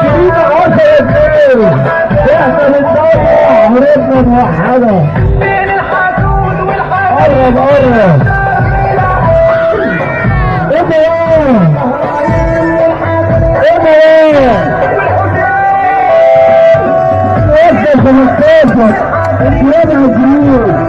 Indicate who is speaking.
Speaker 1: 20 10 2. احنا بندور عمرتنا موحدة.
Speaker 2: بين الحسود والحسود.
Speaker 1: قرب قرب. ايه ده؟ ايه ده؟ وصل 15 20 20.